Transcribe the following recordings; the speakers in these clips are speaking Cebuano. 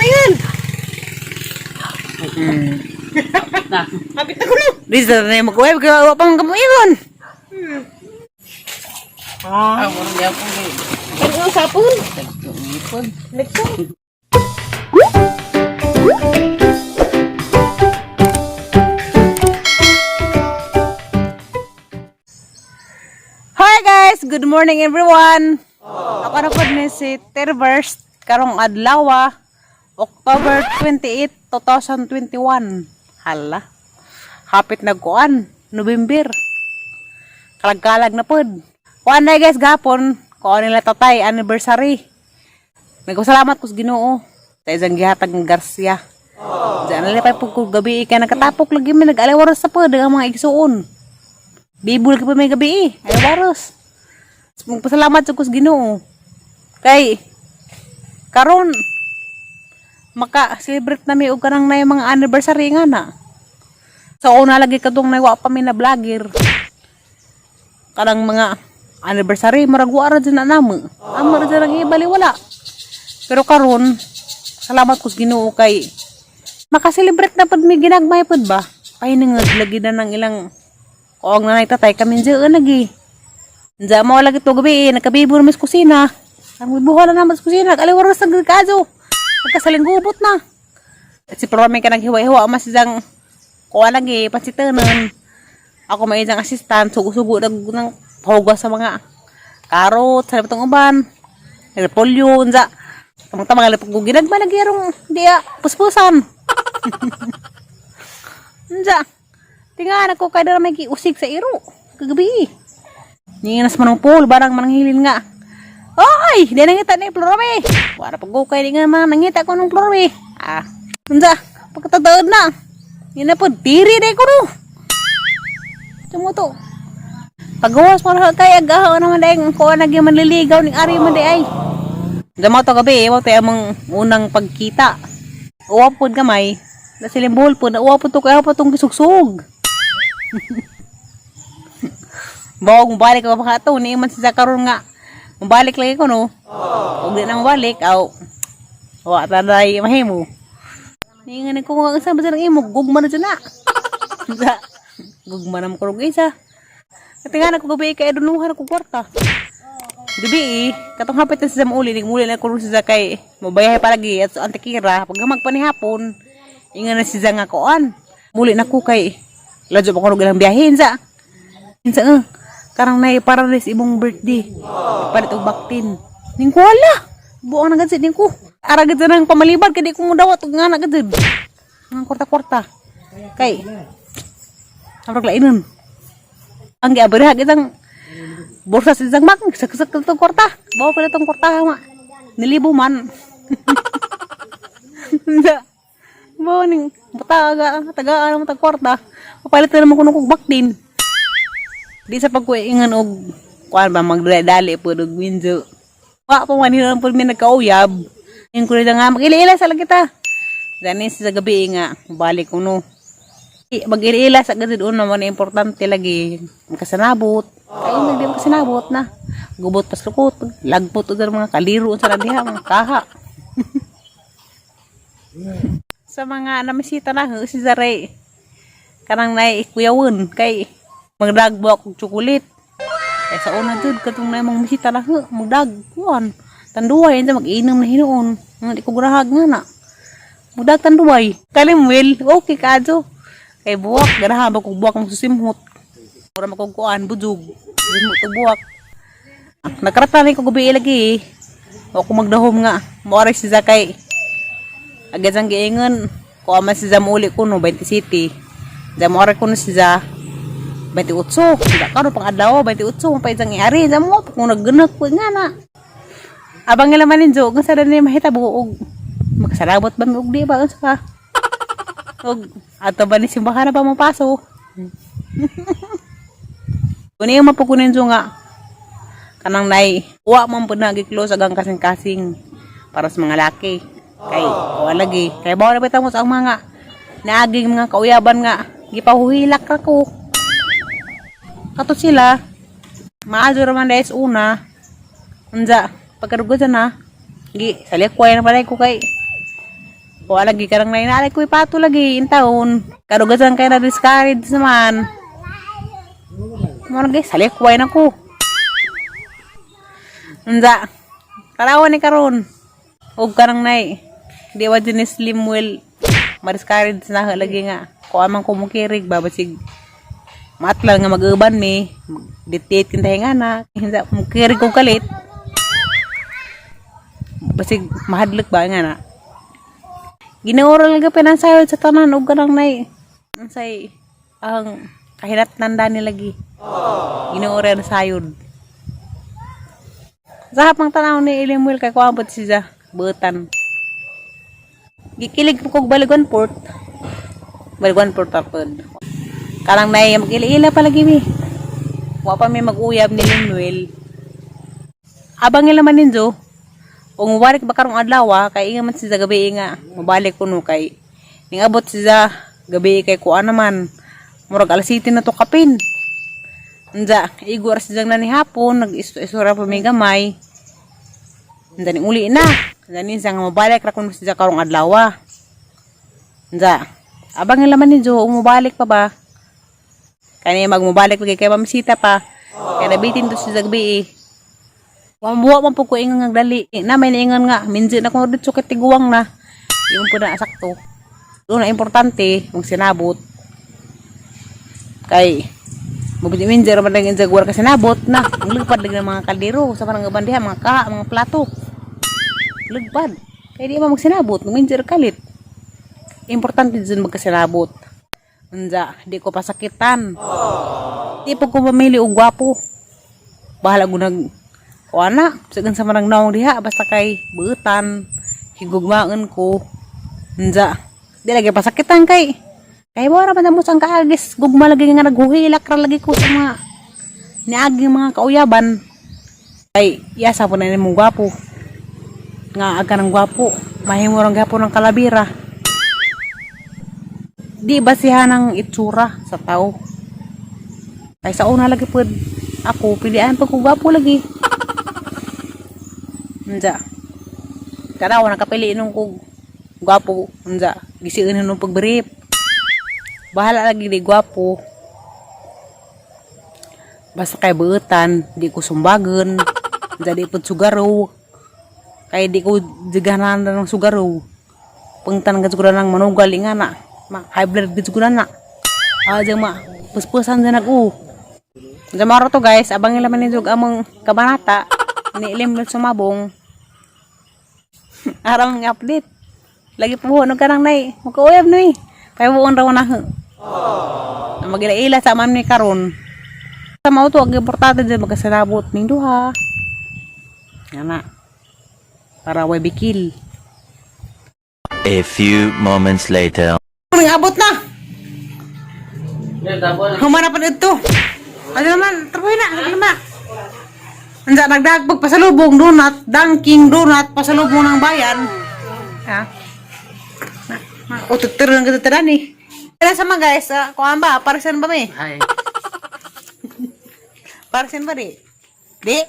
ingon. Na. Hapit na ko no. Di sa na mag-web kaya wa pa man kamo ingon. Ah, Ah, murag yapon kay. kan sapon. Tagtuipon. Nagso. Hi guys, good morning everyone. Ako na po ni si Terverse karong adlaw, October 28, 2021. Hala. Hapit na kuan, November. Kalag-kalag na pod. Kuan na guys gapon, kuan nila tatay anniversary. Nagpasalamat ko sa Ginoo sa isang gihatag ng Garcia. Diyan na pa po ko gabi kay nakatapok lagi mi nag-alawar sa pod ang mga igsuon. Bibul ka pa may gabi eh. Ay, waros. Magpasalamat sa kus Ginoo. Kay karon maka-celebrate na mi og kanang na mga anniversary nga na. Sa una lagi kadtong nay wa pa mi na vlogger. Kanang mga anniversary murag wa ra jud na namo. Amo ra jud ang ibali wala. Pero karon salamat kus Ginoo kay maka-celebrate na pud mi ginagmay pud ba. Kay nangag lagi na ng ilang kuog na tatay kami diyan lagi. Diyan mo lagi to gabi eh, nagkabibo na sa kusina. Ang bibuha na naman sa kusina, aliwar sa kaso. Nagkasaling gubot na. At si Prome ka naghiwa-hiwa, mas isang kuha lagi, pansitanan. Ako may isang assistant, sugo-sugo na ng pahugas sa mga karot, sa itong uban, repolyo, unsa. Tamang-tamang alipag ginagma lagi arong diya, puspusan. Unsa. Tinga ko kay dara may giusig sa iro kagabi. Ninginas man ang pool, barang mananghilin nga. Oy, di nangita ni Florame. Wala pag kay di nga man nangita ko nung Florame. Ah, unsa, pagkatataod na. Yan na po, diri na ko no. Tumuto. Pagawas mo na kay agaw naman dahil ko nagi manliligaw ning ari man di ay. Damo to gabi, mo tayo among unang pagkita. Uwa pod gamay. Nasilimbol pod, uwa pod to kaya pa tong gisugsug. Bawag mabalik ako pa to, ni man sa karon nga. Mabalik lagi ko no. Ug di na mabalik, aw. Wa taday mahimo. Ni nga ko nga sa ba ng imo, gugma na dyan na. Sa gugma na mo kurog isa. At nga ko gabi kay dunuhan ako kwarta. Gabi eh, katong hapit na siya mauli, nagmuli na ko siya kay mabayahe palagi at sa antikira, pag magpanihapon, inga na siya nga koan. Muli na ko kay ladyo pa ko ilang biyahe sa. Insa eh, karang nay para rin sa imong birthday. Palit og baktin. Ning ko wala. Buang na gud ning ko. Ara gud nang pamalibad kay di ko mo dawat og nga na gud. Ang kwarta-kwarta. Kay Amrag lainon. Ang giabri itang bursa sa isang mak, saksak itong kwarta. Bawa pala itong kwarta ma. Nilibo man. Hindi. Bawa ning taga taga ano mo tag kwarta. Papalit na naman ko nung baktin. Di sa pagkuingan og kuan ba magdali po og winzo. Wa pa man hinon po mi nagkauyab. Yung ko nga mag-ila-ila sa lang kita. Dani sa gabi nga balik ko no. Mag-ila sa gud una man importante lagi makasanabot. Kay hindi makasanabot na. Gubot pas lukot, lagpot og mga kaliro sa diha mga kaha. Sa mga namisita na si Zaray kanang nay kuyawon kay magdagbo og tsokolit. Kay sa una jud katong nay mong misita na magdag kuan. Tanduay unsa mag-inom na hinuon. Nga di ko grahag nga na. Mudag tanduay. Kalim well, okay kaadyo. Kay buwak, ganahan ba kung buwak ang susimhot. Mura makong kuan, bujug. Susimhot og buwak. Nakarata ni ko gabi lagi eh. O ko magdahom nga. Moara si Zakay. Agad sang giingon. Kuha man si Zamuli ko no, 20 City. Zamora ko no si Za. 28. Hindi ka pang adlaw, 28. Pa isang iari. Zamo, kung nagganak ko nga na. Abang nila man ninjo, kung sa ni mahitabo og magsalabot ba mi og di ba unsa ka? Og ato ba ni simbahan na ba mo paso? Kuni yung mapukunin nga kanang nay wa man pud na gi-close agang kasing-kasing para sa mga laki. Kay wa lagi. Kay bawo na bitaw mo sa ang mga naaging mga kauyaban nga gipahuhilak ra ko. Kato sila maayo ra man dahil sa una. Unsa pagkarugod na gi salikway na palay ko kay Wa lagi karang nainalay ko ipato lagi in taon. Karugasan kay na discourage naman. Mo lagi salikway na ko. Unsa? Karawan ni karon. Og karang nay. Di wa ni slim well. Ma-discourage na lagi nga. Kuan man ko mukirig babasig matlan nga mag-uban mi. Dictate kintahay nga na. Hinsa mukirig ko kalit. Basig mahadlok ba nga na. Ginooral ka pinansayod sa tanan og kanang nay. Unsay ang kahinatnan dani lagi. Ginooral sayod. Sa hapang tanaw ni Ilimuel kay kuan pud siya butan. Gikilig ko kog baligon port. Baligon port tapod. Karang nay mag-ila-ila pa lagi mi. Wa pa mi mag-uyab ni Limuel. Abang nila man ninjo. Kung mubalik ba karong adlaw ah, kay inga man siya gabi nga mubalik kuno kay ningabot siya gabi kay kuan naman murag alas 7 na to kapin. Unja, igo ra siya na ni hapon, nag-isura pa may gamay. Unja ning uli na. Unja ni siya nga mubalik ra kuno siya karong adlaw. Ah. Unja, abang nila man ninjo mubalik pa ba? Kani magmubalik lagi kay mamisita pa. Kay nabitin to siya gabi eh. Wambuwa man po ko ingan nga dali. Na may niingan nga minji na ko dito kay tiguang na. Yung po na sakto. Doon na importante mong sinabot. Kay mabuti minji ra man lang injag war ka sinabot na. Ang lugpad lagi ng mga kaldero sa parang gaban diha mga kaha, mga plato. Lugpad. Kay di man magsinabot, minji ra kalit. Importante dyan magkasinabot. Unja, di ko pasakitan. Di po ko mamili og gwapo. Bahala ko nag kuana, sagan sa manang naong diha basta kay buutan, higugmaan ko. Unja, di lagi pasakitan kay kay wala man mo sang kaagis gugma lagi nga naghuhilak ra lagi ko sa mga niaging mga kauyaban. Kay yasa po na nimong gwapo. Nga aga ng gwapo, mahimo rang gwapo ng kalabira. Di basihan ang itsura sa tao. Kay sa una lagi pud ako pilian pag ko gwapo lagi. Unja. Kada ako nakapili nung kog gwapo. Unja, gisiun nung pagbrief. Bahala lagi di gwapo. Basta kay buutan, di ko sumbagon. Unja di pud sugaro. Kay di ko jiganan ng sugaro. Pangtan ka siguro ng manugal nga na. Ma, high blood gid siguro na. Ah, diyan ma, puspusan dyan nag-u. Diyan maro to guys, abang nila man ninyo among kabanata ni Ilim sumabong. Araw ng update. Lagi po no karang nay, makauyab no eh. Kaya buon raw na. Magila-ila sa man ni karon. Sa mao to ang importante dyan magkasalabot ning duha. Nga na. Para way bikil. A few moments later. Nangabot na. Yan, tapos. Humana pa dito. Ano naman, trabaho na, ano naman. Andiyan, nagdagpag pasalubong donut, dunking donut, pasalubong ng bayan. Ha? O, tuturo ng katutaran eh. Kaya sa mga guys, kuhaan ba? Parasan ba may? Ay. Parasan ba di? Di?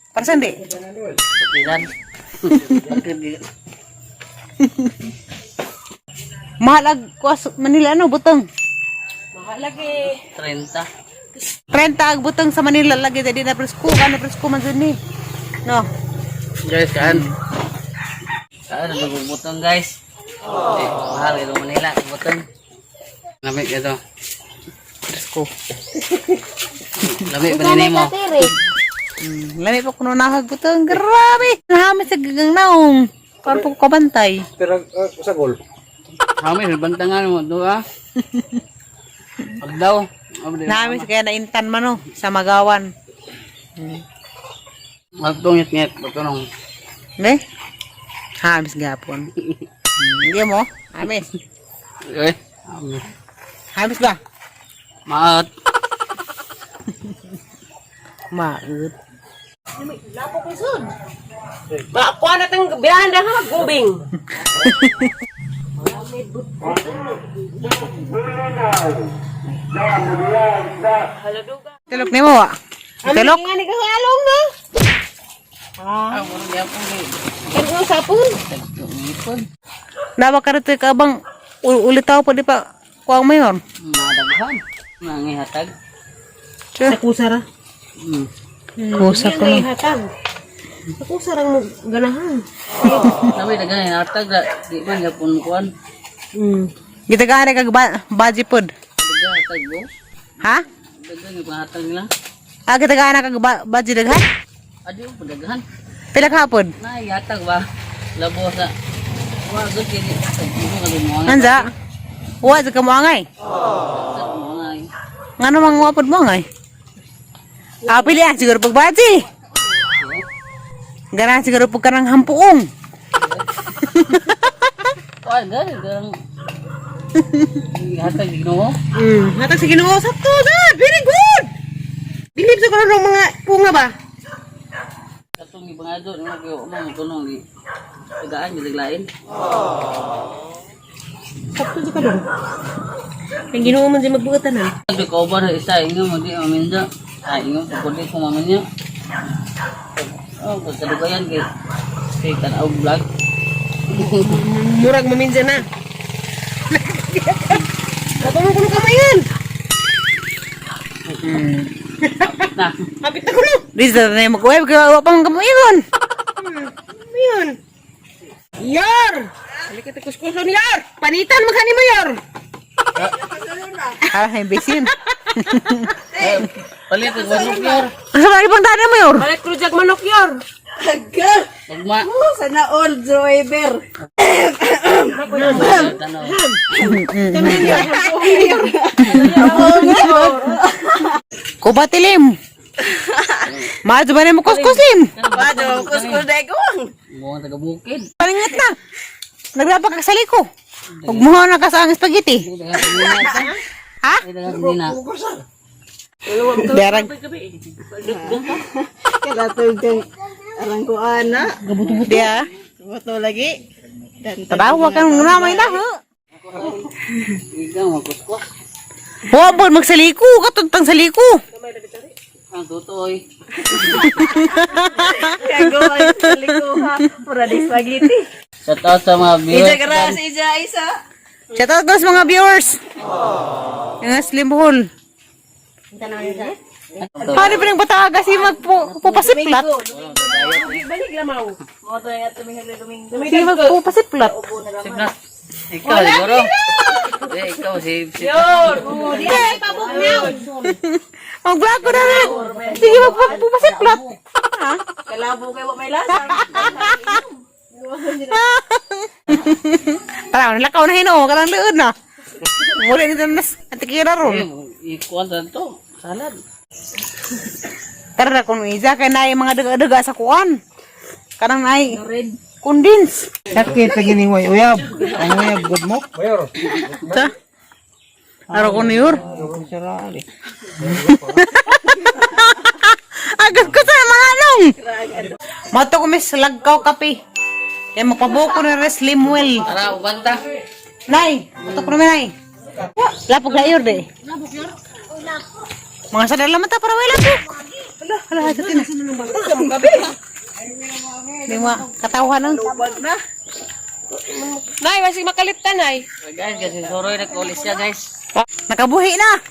Parasan di? Kapilan. Mahal ag kuas Manila ano, butong. 30. 30 ag butong sa Manila lagi di na presko, kana presko man dyan ni. No. Guys, kaan. Kaan, nagbubutong guys. Eh, mahal ito Manila, butong. Lamig ito. Presko. Lamig pa nini mo. Lami pa kuno nahag butong. Grabe. Nahamit sa gagang naong. Para po kabantay. Pero sa gol. Kami, bantangan mo. Doa. Pagdaw. Nahamit sa kaya naintan man no, sa magawan. Magtong ngit-ngit. Pagtunong. Ne? Hamis gapon. Hindi mo? Hamis. Eh. Hamis ba? Maat. Maut. Ba, kuha na tang biyahan na ha, gubing. Tulok ni mo wa. Tulok. Nga ni kahalong na. Ah, murag yapon eh. Kan sapon. Tagtong ipon. Nawa ka rito kabang ulitaw pa di pa kuang mayor. Madaghan. Nangihatag. Sa kusara. Kusa ko Ay no. hatag. Sa kusarang mo ganahan. Sabi daghan hinatag da di man gapon kuan. Gitagaan kag baji pod. Daghan hatag bo. Ha? Daghan yung pangatag nila. Ah, gitagaan kag baji daghan? Adi po daghan. Pila ka pod? Na hatag ba? Labo sa wa gud kini. Mo ka mo nga. Anza? Wa sa ka mo angay. Mo nga. Ngano mang wa pod mo angay? Ah, pili ah, siguro pag baji. Ganahan siguro pag kanang hampuong. Kuan gani gang. Hatag Ginoo. Hatag sa Ginoo sa to, God. Very good. Bilib sa karon mga punga ba? Katong ibangado no kayo mo mo tunong gi. Tagaan gi daglain. Sakto sa karon. Ang Ginoo man siya magbugat tanan. Sabi ko ba isa ingo mo di maminda. Ay ingo ko di ko maminya. Oh, pagkadugayan kay kay tan-aw vlog. Murag maminsa na. Ato mo kuno kamayan. Na. Hapit na kuno. Di sa na mag-web kay wa pa man kamuingon. Yun. Yor! Halika ta kuskuson, Yor! Panitan maghani mo, Yor! Ah, hay bisin. Palit og manok yor. Asa lagi pang dana mo yor? Balik ko jag manok, Yor! Tugma. Sana all driver. Tanaw. Kubatilim. Maadto ba na mo kuskusim? Bado, kuskus na ikaw. Mukhang taga bukid. Paningat na. Naglapa ka sa liko. Huwag mo na ka sa ang spaghetti. Ha? Ay daghang nina. Darag. Kalatog kang arang ko ana. Dia. Buto lagi. Dan Tadawa kang namay na. Ha? Ikaw magkuskus. Huwag po magsaliko. Katuntang saliko. Ang tutoy. kagawa sa likuha. Pura di spaghetti. Shout out sa mga Ija viewers. karas, ija isa. Shout out guys mga viewers. Yung slim hole. Paano pa ng bataga si magpupasiplat? Balik lamaw. Si magpupasiplat. Sibla. Ikaw siguro. Eh, ikaw si si Mag-vlog ko na rin. Sige, magpupasiplat. Ha? Kalabo kayo may lasa. Tara, nalakaw na hinoo. Karang liod na. Muli nito nas. Antikira ron. Ikuan sa to. Salad. Tara na kung isa kay na yung mga daga-daga sa kuan. Kanang ay condense. Sakit sa gini way uyab. Ang uyab good mo. Ta? Aro ko niyor. Sira ali. Agad ko sa mga anong. Mato ko mis lagkaw kape. Kaya mapabuko na rin slim well. Tara, ubanta. Nay, mato ko naman nay. Lapok na yor de. Mga sadala man ta para way lapok. Hala, hala, sa tina. Lima, katawhan ang. Nay, masig makalit ta, Nay. Guys, kasi Soroy nagkulis siya, guys. Nakabuhi na.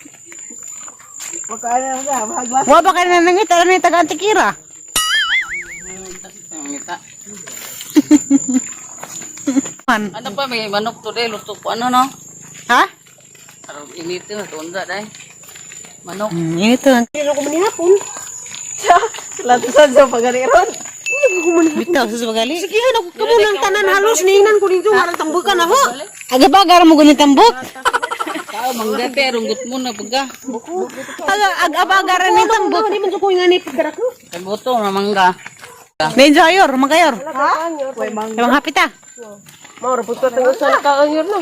Wa ba ka na nangita na taga Antikira? Ngita. Man. Ano pa, may manok today. Luto po ano, no? Ha? Tara, initin na tunda, day. Manok. Ito. Pero ko manihapon. Latusan sa pagaliron. Bitaw sa subagali. Sige, ano ko ng tanan halos niinan ko nito harang tambukan na ho. Aga ba gara mo ganit tambok? Tao, mangga, pero gut mo na pagka. Aga aga ba gara ni tambok? Di man ko nga ni pagdara ko. Kabuto na mangga. Medyo ayor, magayor. Ha? Emang hapit ah. Mao ra pud to tungod sa nakaangyor no.